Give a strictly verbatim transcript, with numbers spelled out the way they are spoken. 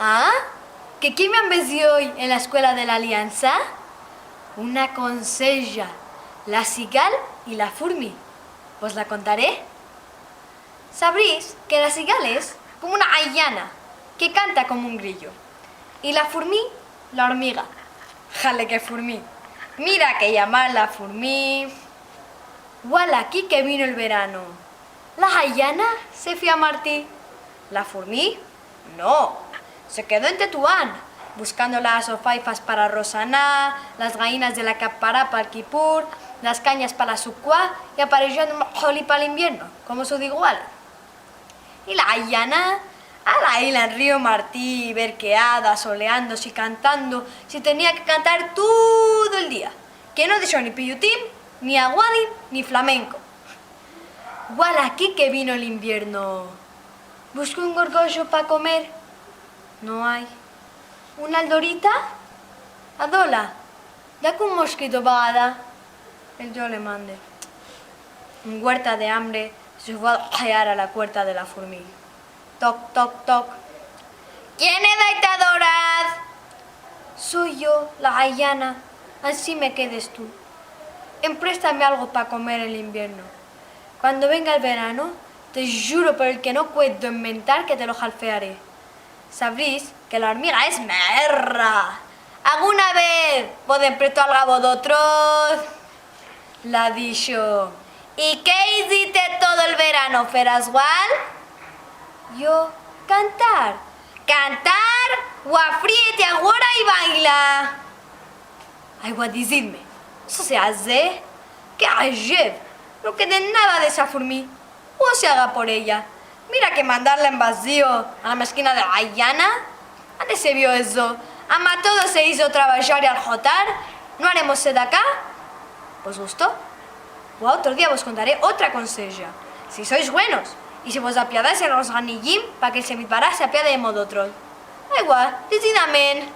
Ah? Ke ken me ambezi oy en la eskuela de la Aliansa? Una konseja, la sigal i la furmi. Vos la kontare. Savris ke la sigal es komo una ayana ke kanta komo un grillo. I la furmi, la ormiga. Jale ke furmi. Mira ke yamar la furmi. Wala, aki ke vino el verano. La ayana se fue a Marti. La furmi, no. Se kedo en Tetuan, buskando las ofaifas para Rosana, las gainas de la Kapara para el Kipur, las kanyas para la Sukua i aparejando un holi para el invierno, komo sus iguales. I la ayana, ala ila en rio Marti, berkeada, soleandose i kantando, si tenia ke kantar todo el dia, ke no disho ni piyutim, ni aguadim, ni flamenko. Wala, aki ke vino el invierno. Busko un gorgojo pa komer. No ay. Una aldorita? Adola, dake un moskito bagada. El Dio le mande. Muerta de ambre, se fue a hallar a la puerta de la furmi. Tok, tok, tok. Ken es aita ora? Soy yo, la ayana. Ansi me kedes tu. Emprestame algo pa komer el invierno. Kuando venga el verano, te juro por el ke no puedo enmentar ke te lo halfeare. Savris ke la ormiga es merra. Alguna vez vos empresto algo a vozotros? La disho. I ke iziste todo el verano, Ferasgual? Yo, kantar. Kantar? Wa, friete agora i baila. Ay, wa, dizidme, eso se aze? Ke ajeb, no kede nada de esa furmi. O se aga por eya. Mira ke mandarla en bazio a la meskina de la ayana. Ande se vio eso? Ama todo se izo trabashar i alhotar. No aremos sedaka? Vos gusto? Wa, otro dia vos kontare otra konseja. Si sois buenos, i si vos apiadais de los ganiyim, pa ke el Semidbaraj se apiade de vozotros. Ay, wa, dizid amen.